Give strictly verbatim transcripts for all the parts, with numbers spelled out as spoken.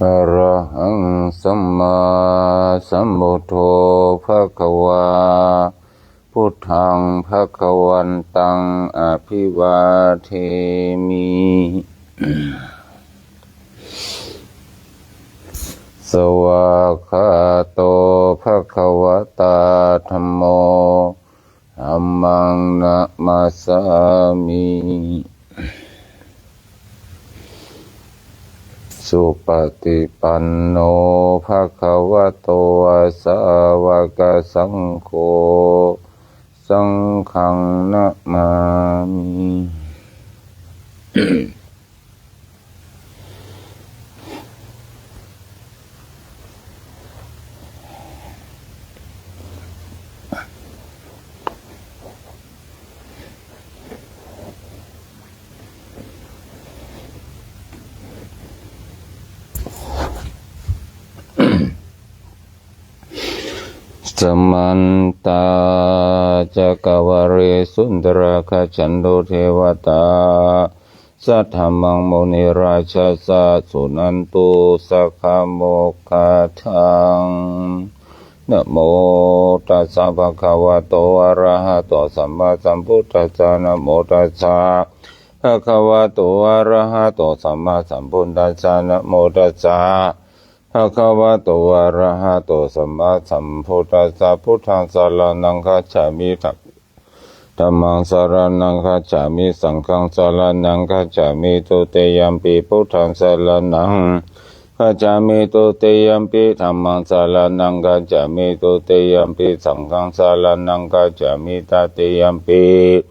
Arahaṃ sammāsambuddho bhagavā. Buddhaṃ bhagavantaṃ abhivādemi. Svākkhāto bhagavatā dhammo, dhammaṃ namassāmi. Supaṭipanno bhagavato sāvakasaṅgho, saṅghaṃ namāmi. Samantā cakkavāḷesu atrāgacchantu devatā, saddhammaṃ munirājassa suṇantu saggamokkhadaṃ. Namo tassa bhagavato arahato sammāsambuddhassa. Namo tassa bhagavato arahato sammāsambuddhassa. Namo tassa bhagavato arahato sammāsambuddhassa. Buddhaṃ saraṇaṃ gacchāmi. Dham- Dhammaṃ saraṇaṃ gacchāmi. Saṅghaṃ saraṇaṃ gacchāmi. Dutiyampi buddhaṃ saraṇaṃ gacchāmi. Dutiyampi dhammaṃ saraṇaṃ gacchāmi. Dutiyampi saṅghaṃ saraṇaṃ gacchāmi. Tatiyampi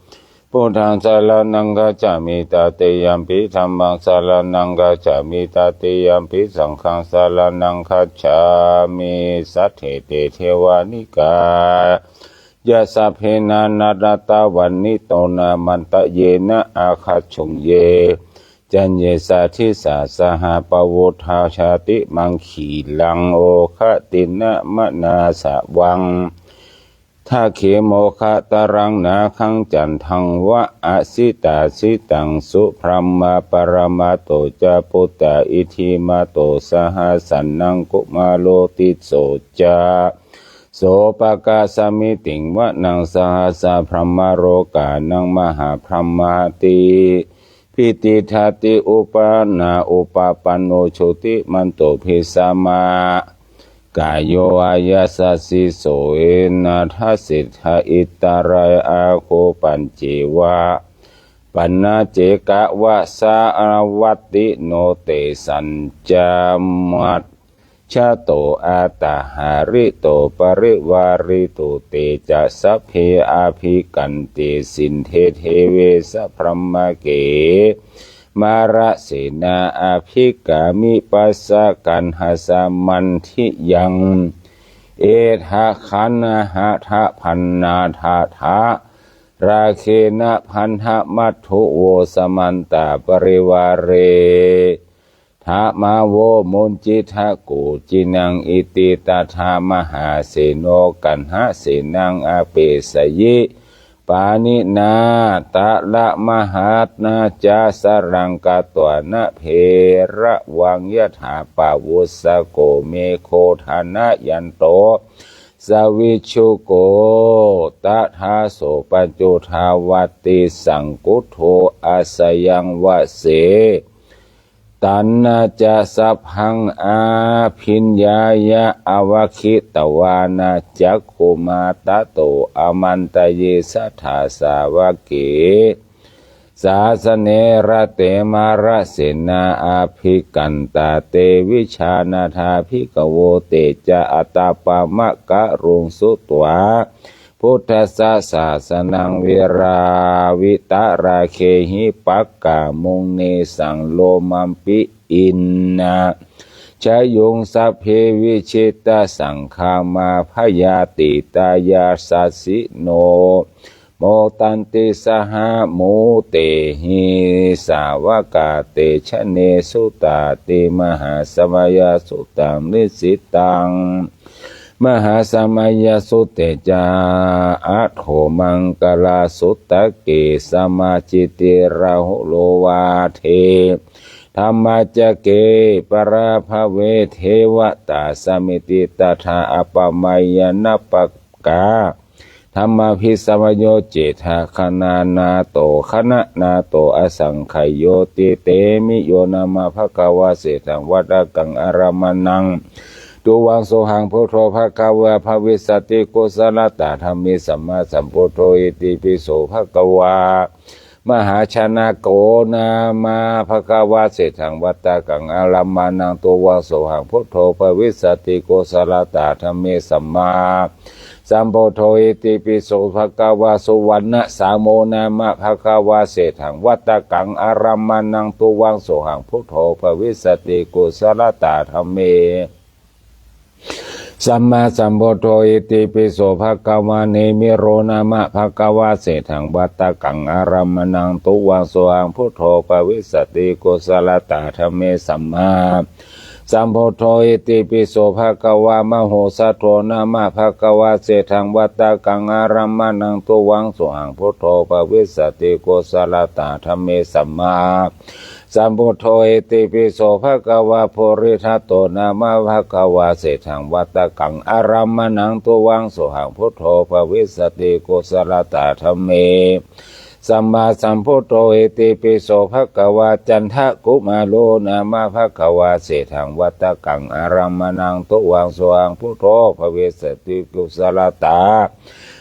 buddhaṃ saraṇaṃ gacchāmi. Tatiyampi dhammaṃ saraṇaṃ gacchāmi. Tatiyampi saṅghaṃ saraṇaṃ gacchāmi. Saṭṭhete devanikāyā sabbe nānattavaṇṇitona mantāyena āgañchuṃ ye caññe sadisā saha pavutthajātimaṃ khīlaṃ oghatiṇṇamanāsavaṃ dakkhemoghataraṃ nāgaṃ candaṃva asitātitaṃ subrahmā paramatto ca puttā iddhimato saha sanaṅkumāro tisso ca sopāga samitiṃ vanaṃ sahassabrahmalokānaṃ mahābrahmābhitiṭṭhati. Upanā upapanno jutimanto bhismākāyo yasassi so tena dasettha ittharāya āgū pacceva pañcecakavasavattino tesañca majjhato attahārito parivārito. Te ca sabbe abhikkante sinde deve sabrahmake mārasenā abhikkāmi passa kaṇhassa mandiyaṃ. Etha gaṇhatha bandhatha rāgena bandhamatthu vo samantā parivāretha mā vo muñcittha koci naṃ. Iti tattha mahāseno kaṇhasenaṃ apesayi pāṇinā talamāhacca saraṃ katvāna bheravaṃ yathā pāvussako megho thanayanto savijjuko. Tadā so paccudāvatti saṅkuddho asayaṃvase. Tañca sabbaṃ abhiññāya vavatthitvāna cakkhumā tato āmantayi satthā sāvake sāsane rate mārasenā abhikkantā te vijānātha bhikkhavo. Te ca ātappamakaruṃ sutvā buddhassa sāsanaṃ vira vītarāgehi pakkāmuṃ nesaṃ lomampi iñjayuṃ. Sabbe vijitasaṅgāmā bhayātītā yasassino modanti saha mutehi. Sāvakā te janesutāti mahāsamayasuttaṃ nissitaṃ. Mahāsamayasutte ca aṭṭhomaṅgalasutake samācittirāhulā vādetha dhammacakkeparabhave devatā samitiṃ tadā appamāye na pakā dhammābhisamayo cittā gaṇanātho gaṇanātho asaṅkhāto ti temi yo nāma bhagavā seṭṭhaṃ vata kaṃ arammaṇaṃ tuvaṃ sohaṃ buddho bhagavā bhavissati kusalatā dhamme sammāsambuddho itipi so bhagavā mahājanako nāma bhagavā seṭṭhaṃ vata kaṃ arammaṇaṃ tuvaṃ sohaṃ buddho bhavissati kusalatā dhamme sammāsambuddho itipi so bhagavā suvaṇṇasāmo nāma bhagavā seṭṭhaṃ vata kaṃ arammaṇaṃ tuvaṃ sohaṃ buddho bhavissati kusalatā dhamme sammāsambuddho itipi so bhagavā nemiro nāma bhagavā seṭṭhaṃ vata kaṃ arammaṇaṃ tuvaṃ sohaṃ buddho bhavissati kusalatā dhamme sammāsambuddho itipi so bhagavā mahosadho nāma bhagavā seṭṭhaṃ vata kaṃ arammaṇaṃ tuvaṃ sohaṃ buddho bhavissati kusalatā dhamme sammā sambuddho itipi so bhagavā puridato nāma bhagavā seṭṭhaṃ vata kaṃ arammaṇaṃ tuvaṃ sohaṃ buddho bhavissati kusalatā dhamme sammāsambuddho itipi so bhagavā candakumāro nāma bhagavā seṭṭhaṃ vata kaṃ arammaṇaṃ tuvaṃ sohaṃ buddho bhavissati kusalatā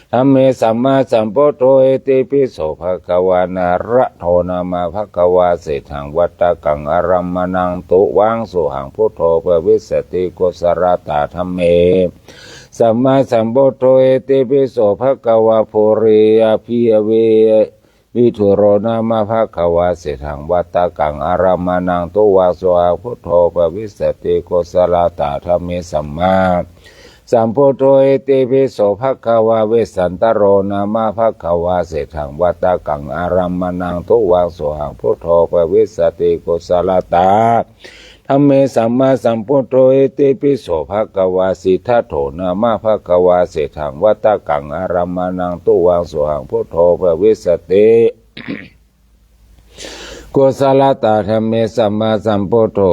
dhamme sammāsambuddho itipi so bhagavā nalado nāma bhagavā seṭṭhaṃ vata kaṃ arammaṇaṃ tuvaṃ sohaṃ buddho bhavissati kusalatā dhamme sammāsambuddho itipi so bhagavā puri abhiyave vidhuro nāma bhagavā seṭṭhaṃ vata kaṃ arammaṇaṃ tuvaṃ sohaṃ buddho bhavissati kusalatā dhamme sammā sambuddho itipi so bhagavā vessantaro nāma bhagavā seṭṭhaṃ vata kaṃ arammaṇaṃ tuvaṃ sohaṃ buddho bhavissati kusalatā dhamme sammāsambuddho itipi so bhagavā siddhattho nāma bhagavā seṭṭhaṃ vata kaṃ arammaṇaṃ tuvaṃ sohaṃ buddho bhavissati kusalatā dhamme sammāsambuddho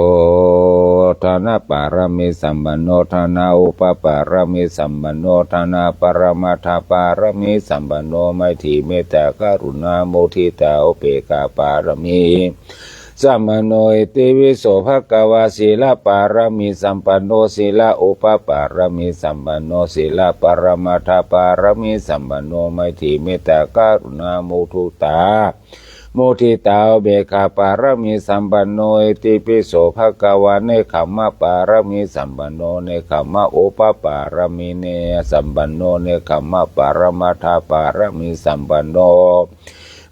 dānapāramī sampanno dānaupapāramī sampanno dānaparamatthapāramī sampanno maitrī mettā karuṇā muditā upekkhā pāramī sampanno itipi so bhagavā sīlapāramī sampanno sīlaupapāramī sampanno sīlaparamatthapāramī sampanno maitrī mettā karuṇā muditā muditā upekkhā pāramī sampanno itipi so bhagavā nekkhamma pāramī sampanno nekkhamma upapāramī sampanno nekkhamma paramatthapāramī sampanno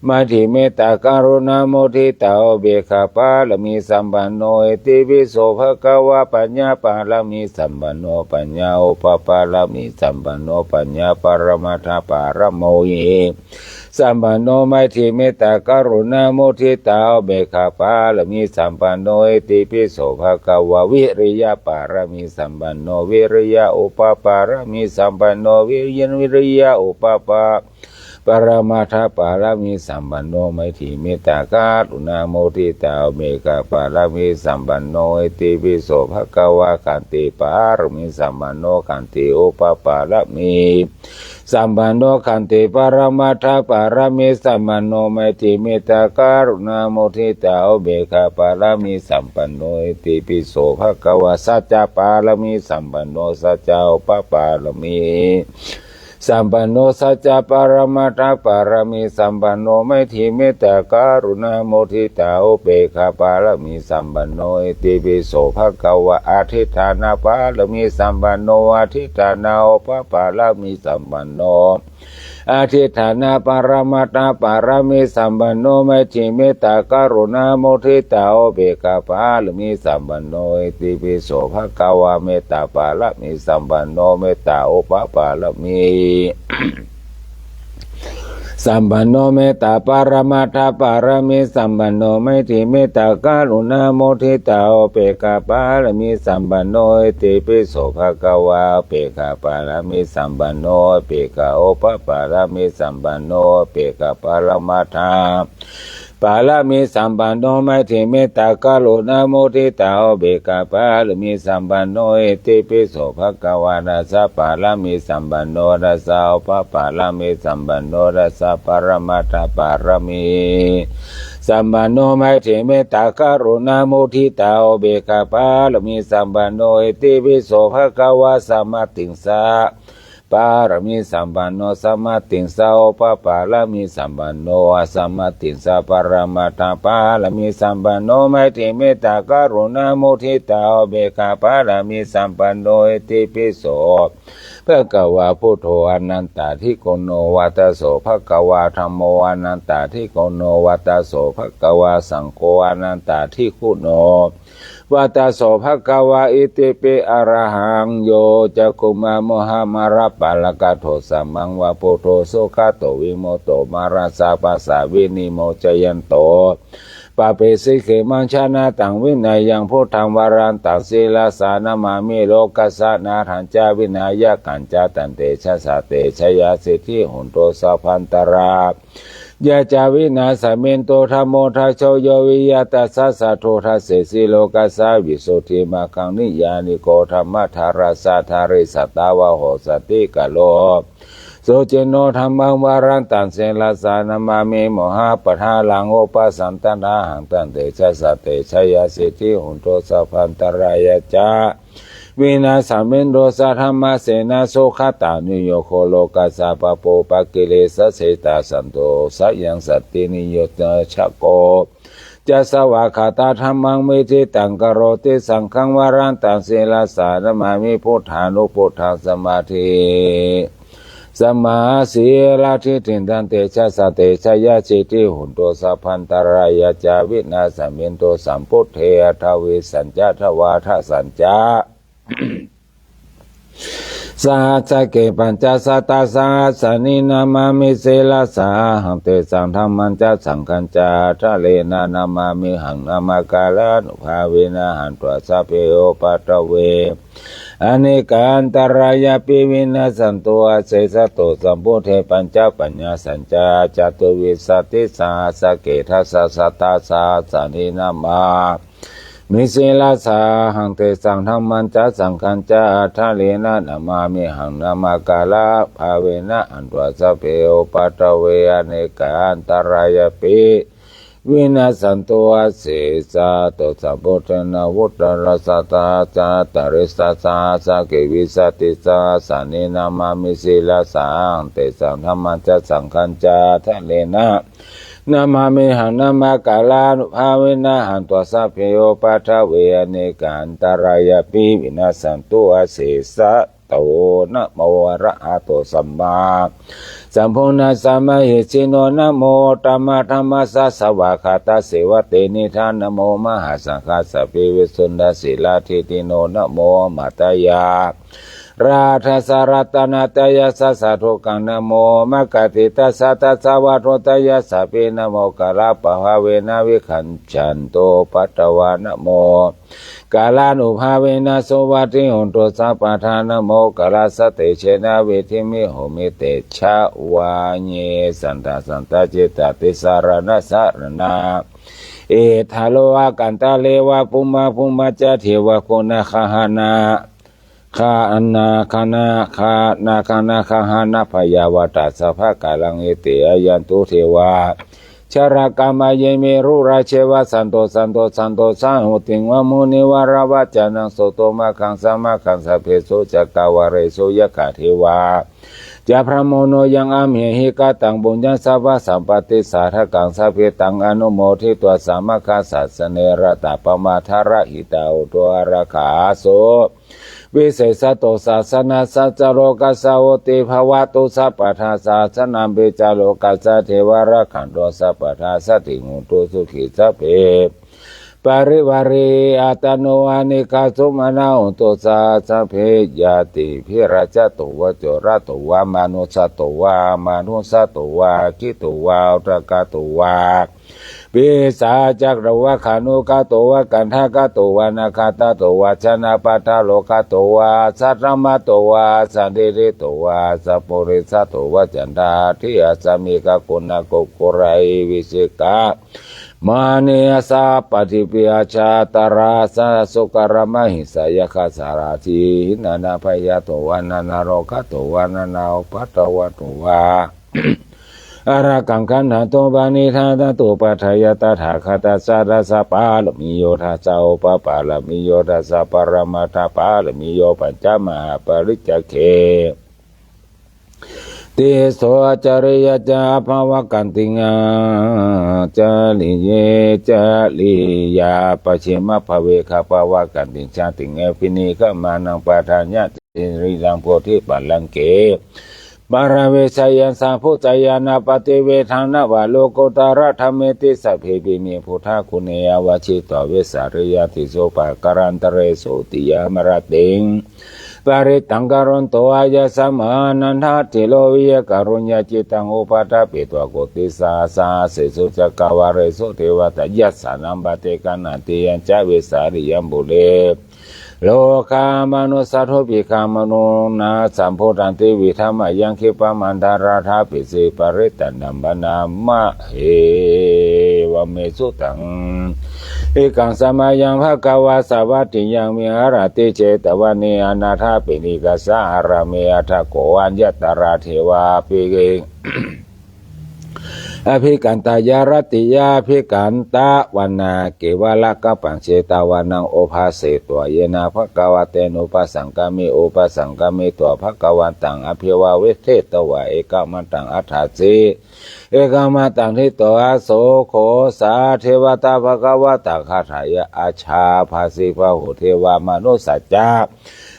maitrī mettā karuṇā muditā upekkhā pāramī sampanno itipi so bhagavā paññā pāramī sampanno paññā upapāramī sampanno paññā paramatthapāramī sampanno maitrī mettā karuṇā muditā upekkhā pāramī sampanno itipi so bhagavā viriya pāramī sampanno viriya upapāramī sampanno viriya viriya upapā paramatthapāramī sampanno maitrī mettā karuṇā muditā upekkhā pāramī sampanno itipi so bhagavā khanti pāramī sampanno khanti upapāramī sampanno khanti paramatthapāramī sampanno maitrī mettā karuṇā muditā upekkhā pāramī sampanno itipi so bhagavā sacca pāramī sampanno sacca upapāramī sampanno sacca paramatthā pāramī sampanno maitrī mettā karuṇā muditā upekkhā pāramī sampanno itipi so bhagavā adhiṭṭhāna pāramī sampanno adhiṭṭhāna upapāramī sampanno adhiṭṭhāna paramatthā pāramī sampanno maitrī mettā karuṇā muditā upekkhā pāramī sampanno itipi so bhagavā mettā pāramī sampanno mettā upapāramī sampanno mettā paramatthā pāramī sampanno maitrī mettā karuṇā muditā upekkhā pāramī sampanno itipi so bhagavā upekkhā pāramī sampanno upekkhā upapāramī sampanno upekkhā paramatthā pāramī sampanno, maitrī mettā karuṇā muditā upekkhā pāramī sampanno, itipi so bhagavā dasapāramī sampanno, dasaupapāramī sampanno, dasaparamatthapāramī sampanno, maitrī mettā karuṇā muditā upekkhā pāramī sampanno, itipi so bhagavā samatiṃsa pāramī sampanno, samatiṃsa upapāramī sampanno, asamatiṃsa paramattha pāramī sampanno, maitrī mettā karuṇā muditā upekkhā pāramī sampanno, itipi so bhagavā buddho anantādiguṇo vata, so bhagavā dhammo anantādiguṇo vata, so bhagavā saṅgho anantādiguṇo vata, so bhagavā itipi arahaṃ yo cakkhumā mohamalāpalākatho samaṃ va buddho sugato vimutto mārassa pāsā vinimocayanto pāpesi khemaṃ janataṃ vinayaṃ buddhaṃ varantaṃ sirasā namāmi lokassa nāthañca vināyakañca tantejasā te jayasiddhi honto sabbantarā ya ca vināsamentu dhammo dhajo yo viya tassa satthu dassesi lokassa visuddhimaggaṃ niyyāniko dhammadharassa dhārī sattāvaho santikaro suciṇṇo dhammaṃ varantaṃ sirasā namāmi mohappadālaṃ upasantadāhaṃ tantejasā te jayasiddhi honto sabbantarāyā ca vināsamentu saddhammasenā sugatānuyogo lokassa pāpūpakilesajetā santo sayaṃ santiniyojako ca svākkhātadhammaṃ viditaṃ karoti saṅghaṃ varantaṃ sirasā namāmi buddhānubuddhaṃ samādhi samāsīladiṭṭhiṃ tantejasā te jayasiddhi honto sabbantarāyā ca vināsamentu sambuddhe aṭṭhavīsañca dvādasañca sahassake pañcasatasahassāni namāmi sirasā ahaṃ tesaṃ dhammañca saṅghañca ādarena namāmihaṃ namakārānubhāvena hantvā sabbe upaddave anekā antarāyāpi vinassantu asesato. Sambuddhe pañcapaññāsañca catuvīsatisatasahassāni namāmi sirasā ahaṃ tesaṃ dhammañca saṅghañca ādarena namāmihaṃ namakārānubhāvena hantvā sabbe upaddave anekā antarāyāpi vinassantu asesato. Sambuddhe navuttarasatacattarisasahassake vīsatisatasahassāni namāmi sirasā ahaṃ tesaṃ dhammañca saṅghañca ādarena namāmihaṃ namakārānubhāvena hantvā sabbe upaddave anekā antarāyāpi vinassantu asesato. Namo arahato sammā sambuddhassa mahesino, namo uttamadhammassa svākkhātasseva tenidha, namo mahāsaṅghassāpi visuddhasīladiṭṭhino, namo omātyāraddhassa ratanattayassa sādhukaṃ, namo omakātītassa tassa vatthuttayassapi, namokārappabhāvena vigacchantu upaddavā, namo kārānubhāvena suvatthi hotu sabbadā, namokārassa tejena vidhimhi homi tejavāye. Sandhā santacittā tisaraṇasaraṇā, etha lokandhare va bhummā bhummā ca devaguṇagahaṇā, gaṇagaṇagahaṇā bhayā vā tassa bhakkālaṃ, ete āyantu devā jalagaṃ mayhe virūḷhaceva santo santo santo sahotiṃ. Amunivaravacanaṃ sutva maggaṃ sāvakaṃ sabbesu cakkavāḷesu yakkha devā ca brahmuno yaṃ amhehi kataṃ puññaṃ sabbasampattidhānakaṃ sabbe taṃ anumoditvā sāvakasāsane ratā pamādarahitā hotu ārakkhāsu visesato sāsanassa ca lokassa hotu bhawatu sabbadā. Sāsanampi ca lokassa devā rakkhantu sabbadā saddhiṃ hontu sukhī sabbe parivāre attano anekā sumanā hontu saha sabbe ñātibhi. Rājato vā corato vā manussato vā amanussato vā aggito vā udakato vā pisācagato vā khāṇukato vā kaṇṭakato vā nakkhattato vā janapadarogato vā saddhammato vā sandiṭṭhito vā sappurisato vā caṇḍahatthi asmiṃ kakuṇakukkurahi vicchikamaṇi asapaṭibhi aja tarāsa sūkaramahiṃsa yakkhasārāsīhi nānābhayato vā nānārogato vā nānāupaddavato vā ārakkhaṃ gaṇhantu paniṭṭhānantu. Upādāya tathāgatassa dasapāramiyo dasa upapāramiyo dasa paramatthapāramiyo pañca mahāpariccāge tisso acariyañca abhāvakantiṃ acariye cariyā pacchimabhave gabbhāvakantiṃ jātiṃ abhinikkhamanaṃ padaññe sirīmaṃ bodhipallaṅke māravijayaṃ sabhujayaṃ appaṭivedhaṃ nava lokuttaradhammeti sabbepime buddhaguṇe āvajjitvā vesāliyā tīsu pākārantaresu tiyāmarattiṃ parittaṃ karonto āyasmā ānandatthero viya kāruññacittaṃ upaṭṭhapetvā koṭisahassāsesu cakkavāḷesu devatā yassāṇaṃ paṭiggaṇhanti yañca vesāliyaṃ pure rogāmanussadubbhikkhamaggānaṃ sambhūtantividhamayaṃ khippamandaratthapethi parittaṃ taṃ bhaṇāma he. Evamesutaṃ. Ekaṃ samayaṃ bhagavā sāvatthiyaṃ viharati jetavane anāthapiṇḍikassa ārāme. Atha kho āyasmā devā abhi abhikkantā ca ratiyā abhikkantavānā kevalakappaṃ jetavanaṃ obhāsetvā yena bhagavā tenupasaṅkami upasaṅkamitvā bhagavantaṃ abhivādetvā ekamantaṃ aṭṭhāsi. Ekamantaṃ ṭhitā so kho sā devatā bhagavatā gāthāya ājhabhāsi. Bahū devā manussā ca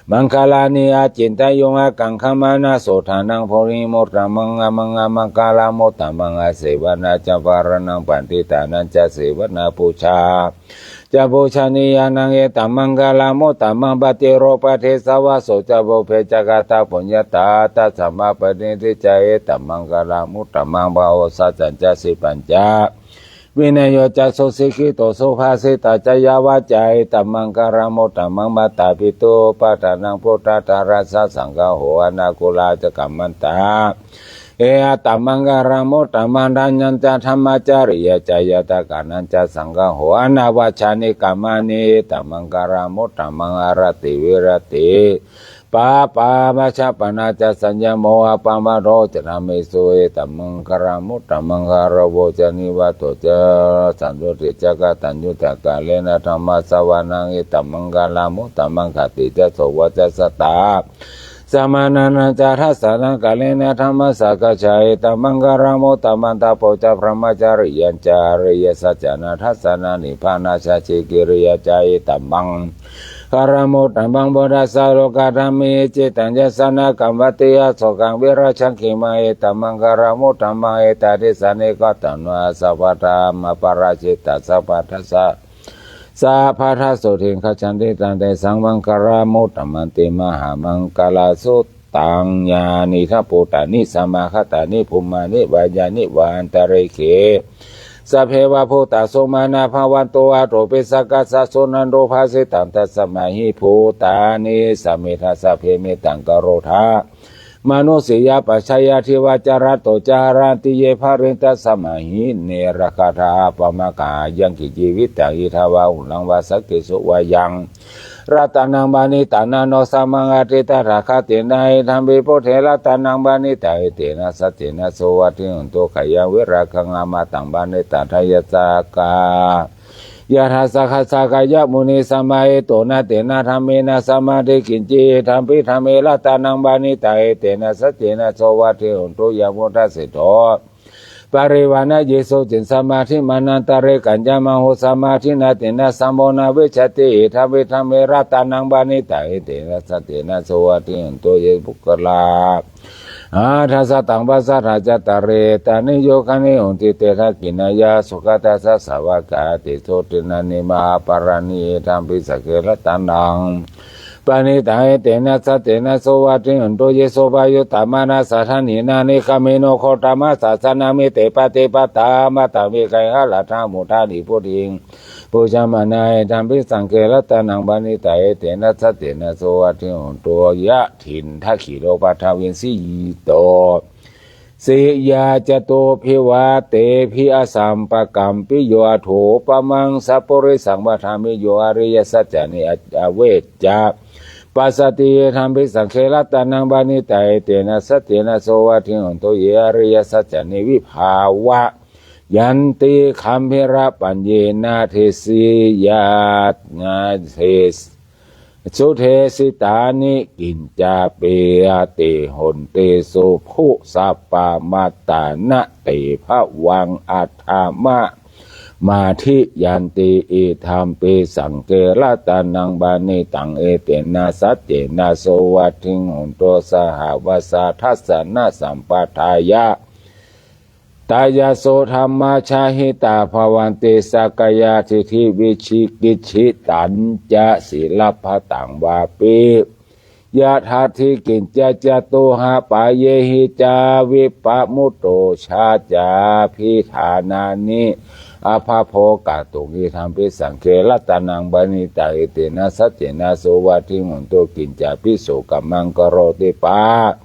maṅgalāni acintayuṃ ākaṅkhamānā sotthānaṃ brūhi muttamaṃ. Āma- āmaṅgalamuttamaṃ. Asevanā ca bālānaṃ paṇḍitānañca sevanā pūjā ca pūjanīyānaṃ etammaṅgalamuttamaṃ. Paṭirūpadesavāso ca pubbe ca katapuññatā tasmā paṇidhi ca etammaṅgalamuttamaṃ. Bāhusaccañca sippañca vinayo ca susikkhito subhāsitā ca yā vācā etammaṅgalamuttamaṃ. Mātāpituupaṭṭhānaṃ puttadārassa saṅgaho anākulā ca kammantā etammaṅgalamuttamaṃ. Dānañca dhammacariyā ca ñātakānañca saṅgaho anavajjāni kammāni etammaṅgalamuttamaṃ. Āratī viratī pāpā majjapānā ca saññamo appamādo ca dhammesu etammaṅgalamuttamaṃ. Gāravo ca nivāto ca santuṭṭhī ca kataññutā kālena dhammassavanaṃ etammaṅgalamuttamaṃ. Khantī ca sovacassatā samaṇānañca dassanaṃ kālena dhammasākacchā etammaṅgalamuttamaṃ. Tapo ca brahmacariyañca ariyasaccāna dassanaṃ nibbānasacchikiriyā ca etammaṅ galamuttamaṃ. Phuṭṭhassa lokadhammehi cittaṃ yassa na kampati asokaṃ virajaṃ khemaṃ etammaṅgalamuttamaṃ. Etādisāni katvāna sabbatthamaparājitā sabbattha sabbattha sotthiṃ gacchanti taṃ tesaṃ maṅgalamuttamanti. Mahāmaṅgalasuttaṃ. Yānīdha bhūtāni samāgatāni bhummāni vā yāni va antalikkhe sabbe va bhūtā sumanā bhavantu athopi sakkacca suṇantu bhāsitaṃ. Tasmā hi bhūtā nisāmetha sabbe mettaṃ karotha mānusiyā pajāya divā ca ratto ca haranti ye baliṃ tasmā hi ne rakkhatha appamattā. Yaṃ kiñci vittaṃ idha vā huraṃ vā saggesu vā yaṃ ratanaṃ paṇītaṃ na no samaṃ atthi tathāgatena idampi buddhe ratanaṃ paṇītaṃ etena saccena suvatthi hotu. Khayaṃ virāgaṃ amataṃ paṇītaṃ tayasakā yathā saṅghassā kayamuni samāhito na tena dhammena samatthi kiñci idampi dhamme ratanaṃ paṇītaṃ etena saccena suvatthi hotu. Yā buddhaseṭṭho parivaṇṇayī suciṃ samādhimānantarikaññamāhu samādhinā tena samo na vijjati idampi dhamme ratanaṃ paṇītaṃ etena saccena suvatthi hotu. Ye puggalā Aṭṭha sataṃ pasatthā cattāri etāni yugāni honti te dakkhiṇeyyā sugatassa sāvakā tīsu dinnāni mahāpārāni etampi saṅghe ratanaṃ paṇītaṃ etena saccena suvatthi hotu. Ye suppayuttā manasā daḷhena nikkāmino gotamasāsanamhi te pattipattā amataṃ vigayha laddhā mudhā nibbutiṃ bhuñjamānā etampi saṅghe ratanaṃ paṇītaṃ etena saccena suvatthi hotu. Yathindakhīlo paṭhaviṃ sīto siyā catubhi vātebhi asampakampiyo tathūpamaṃ sappurisaṃ vadāmi yo ariyasaccāni avecca passati etampi saṅghe ratanaṃ paṇītaṃ etena saccena suvatthi hotu. Ye ariyasaccāni vibhāvayanti gambhīrapaññena desiyā des- sudesitāni kiñcāpi te honti subhusappamattā na te bhavaṃ aṭṭhamamādiyanti. Idampi saṅghe ratanaṃ paṇītaṃ etena saccena suvatthi hotu. Sahāvassa dassanasampadāya tayassu dhammajahitā bhavanti sakkāyadiṭṭhi vicikicchitañca sīlabbataṃ vāpi yadatthi kiñci catūhapāyehi ca vippamutto ca cābhiṭhānāni abhabbo kātuṃ. Idampi saṅghe ratanaṃ paṇītaṃ etena saccena suvatthi hotu. Kiñcāpi so kammaṃ karoti pā-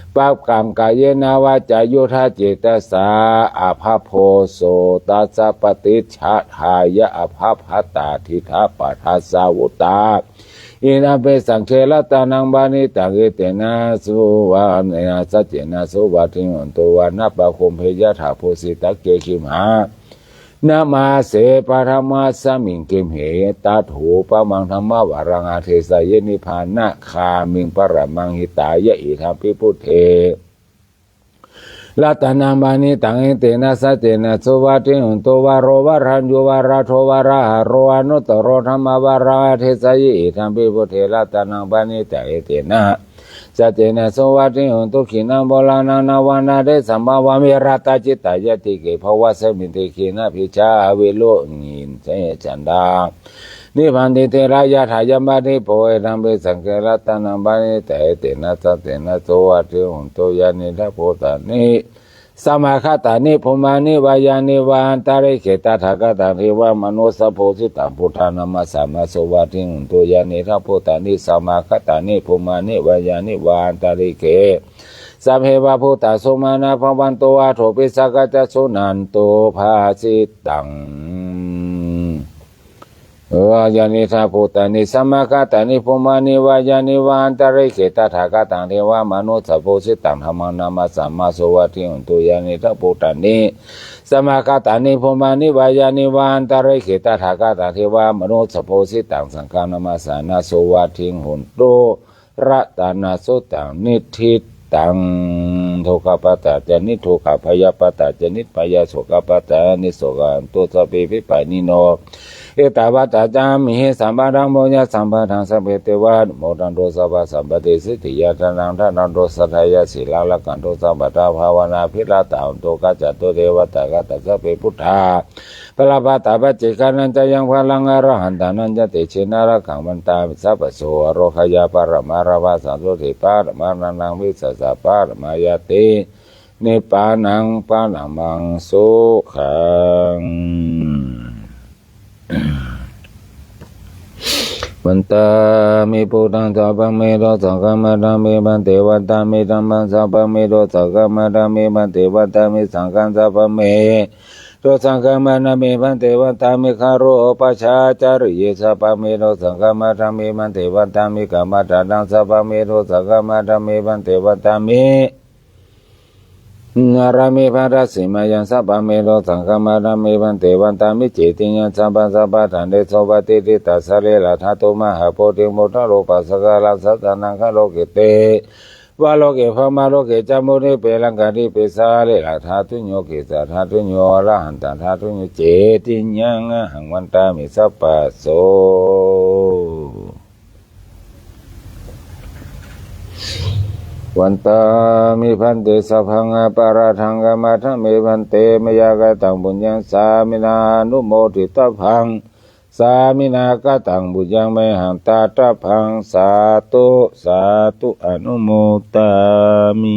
pakaṃ kāyena vācāyuda cetasā abhabbo so tassa paṭicchadāya abhabbatā diṭṭhapadassa vuttā. Idampi saṅghe ratanaṃ paṇītaṃ etena suvatthi saccena suvatthi hotu. Vanappagumbe yathā phussitagge gimha- namāse paṭhamasmiṃ gimhe tathūpamaṃ dhammavaraṃ adesayi nibbānagāmiṃ paramaṃ hitāya. Idampi buddhe ratanaṃ paṇītaṃ etena saccena suvatthi hotu. Varo varaññū varado varāharo anuttaro dhammavaraṃ adesayi. Idampi buddhe ratanaṃ paṇītaṃ etena saccena suvatthi hotu. Khīṇaṃ purāṇaṃ navaṃ natthi sambhavaṃ virattacittāyatike bhavasmiṃ te khīṇabījā aviruḷhichandā nibbanti dhīrā yathā yampadīpo. Idampi saṅghe ratanaṃ paṇītaṃ etena saccena suvatthi hotu. Yānīdha bhūtāni samāgatāni bhummāni vā yāni va antalikkhe tathāgataṃ devamanussapūjitaṃ buddhaṃ namassāma suvatthi hotu. Yānīdha bhūtāni samāgatāni bhummāni vā yāni va antalikkhe sabbe va bhūtā sumanā bhavantu athopi sakkacca suṇantu bhāsitaṃ. Yānīdha bhūtāni samāgatāni bhummāni vā yāni va antalikkhe tathāgataṃ devamanussapūjitaṃ dhammaṃ namassāma suvatthi hotu. Yānīdha bhūtāni samāgatāni bhummāni vā yāni va antalikkhe tathāgataṃ devamanussapūjitaṃ saṅghaṃ namassāma suvatthi hotu. Ratanasuttaṃ niṭṭhitaṃ dukkhappattā ca niddukkhā bhayappattā ca nibbhayā sokappattā ca nissokā hontu sabbepi pāṇino. Ettāvatā ca amhehi sambhataṃ puññasampadaṃ sabbe devānumodantu sabbasampattisiddhiyā. Dānaṃ dadantu saddhāya sīlaṃ rakkhantu sabbadā bhāvanābhiratā hontu gacchantu devatāgatā. Sabbe buddhā balappattā paccekānañca yaṃ balaṃ arahantānañca tejena rakkhaṃ bandhāmi sabbaso. Ārogyaparamā lābhā sotthi paramā dhanaṃ vissāsaparamā sukhañca ñātidhammā ñātidhammā paññā nibbānaṃ paramaṃ sukhaṃ. Vandāmi buddhaṃ sabbaṃ me dosaṃ khamatha me bhante. Vandāmi dhammaṃ sabbaṃ me dosaṃ khamatha me bhante. Vandāmi saṅghaṃ sabbaṃ me dosaṃ khamatha me bhante. Vandāmi garohopacāriye sabbaṃ me dosaṃ khamatha me bhante. Vandāmi kammaṭṭhānaṃ sabbaṃ me dosaṃ khamatha me bhante. Vandāmi pāramī bhāsemayaṃ sabbaṃ me dosaṃ khamatha me bhante. Vandāmi cetiyaṃ sabbaṃ sabbaṭṭhānesu patiṭṭhitā sarīradhātu mahābodhiṃ buddharūpaṃ sakalaṃ sassanaṃ. Kho loke devā loke brahmalokā ca mudī peraṃ gantibhi sarīradhātuyo kesajātuyo arahantātūtuyo cetiyaṃ ahaṃ vandāmi sabbaso. Vandāmi bhante, sabbaṃ aparādhaṃ khamatha me bhante, mayā kataṃ puññaṃ sāminā anumoditabbaṃ, sāminā kataṃ puññaṃ mayhaṃ dātabbaṃ, sādhu sādhu, anumodāmi.